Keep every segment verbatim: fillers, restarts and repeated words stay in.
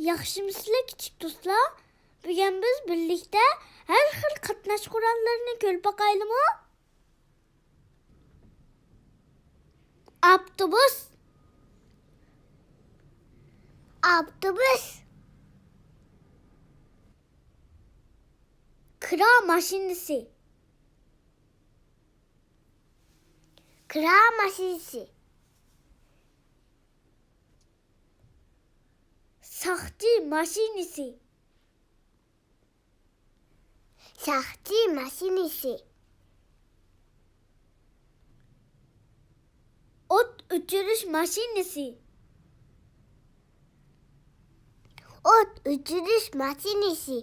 ياخشىمۇسىلەر كىچىك دوستلار؟ بۈگۈن بىز بىرلىكتە ھەر خىل قاتناش قوراللىرىنى كۆرۈپ باقايلىمۇ؟ ئاپتوبۇس. ئاپتوبۇس. كىرا ماشىنىسى. كىرا ماشىنىسى. ساقچى ماشىنىسى. ساقچى ماشىنىسى. ئوت ئۆچۈرۈش ماشىنىسى. ئوت ئۆچۈرۈش ماشىنىسى.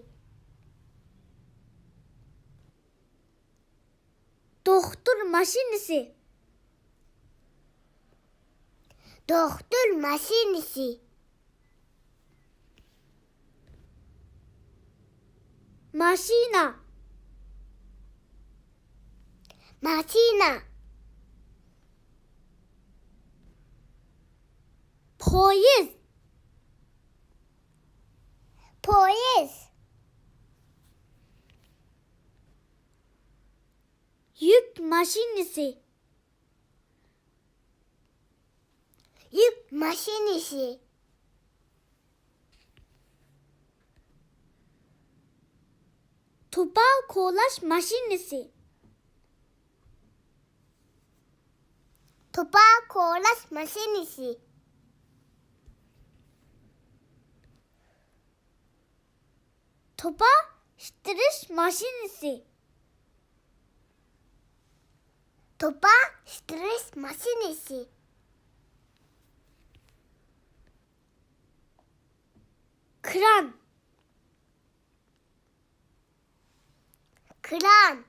دوختۇر ماشىنىسى. دوختۇر ماشىنىسى. ماشىنا. ماشىنا. پويىز. پويىز. يۈك ماشىنىسى. يۈك ماشىنىسى. توپا كولاش ماشىنىسى. توپا كولاش ماشىنىسى. توپا ئىتتىرىش ماشىنىسى. توپا ئىتتىرىش ماشىنىسى. كران. كران.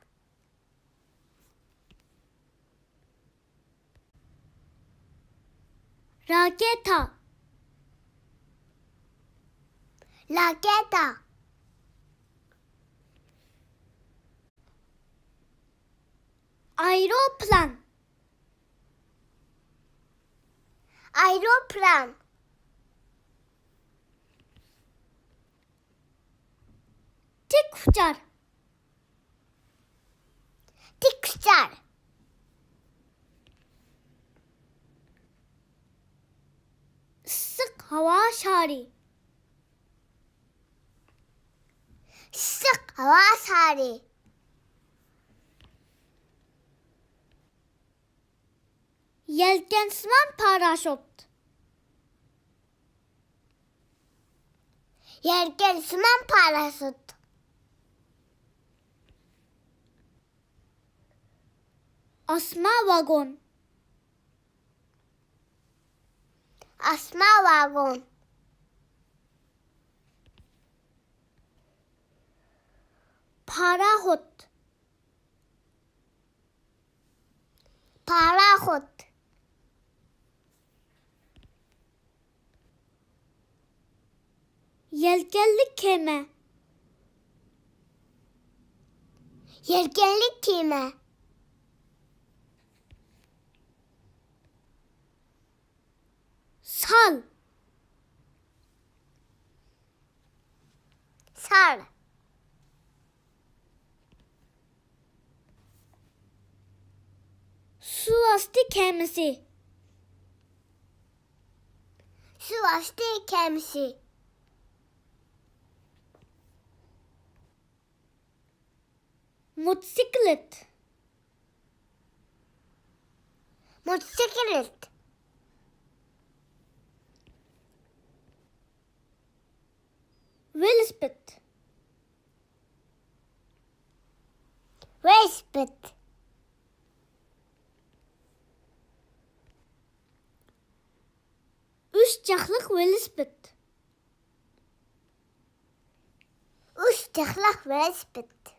راكېتا. راكېتا. ئايروپىلان. ئايروپىلان. تىك ئۇچار. تىك ئۇچار. ئىسسىق ھاۋا شارى. ئىسسىق ھاۋا شارى. يەلكەنسىمان پاراشوت. يەلكەنسىمان پاراشوت. ئاسما ۋاگون. ئاسما ۋاگون. پاراخوت. پاراخوت. يەلكەنلىك كېمە. يەلكەنلىك كېمە. سال. سال. سۇ ئاستى كېمىسى. سۇ ئاستى كېمىسى. موتوسىكلىت. موتوسىكلىت. ۋېلىسىپىت. ۋېلىسىپىت. ئۈچ چاقلىق ۋېلىسىپىت. ئۈچ چاقلىق ۋېلىسىپىت.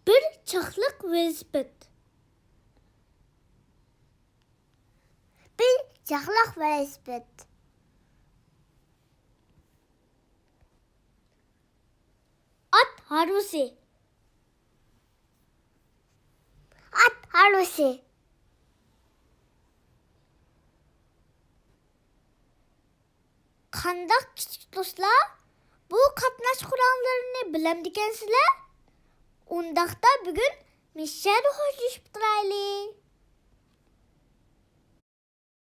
بىر چاقلىق ۋېلىسىپىت. بىر چاقلىق ۋېلىسىپىت. ئات ھارۋىسى. ئات ھارۋىسى. قانداق كىچىك دوستلار؟ بۇ قاتناش قوراللىرىنى بىلەمدىكەنسىلەر؟ ئۇنداقتا بۈگۈن مىشەدە خوشلىشىپ تۇرايلى.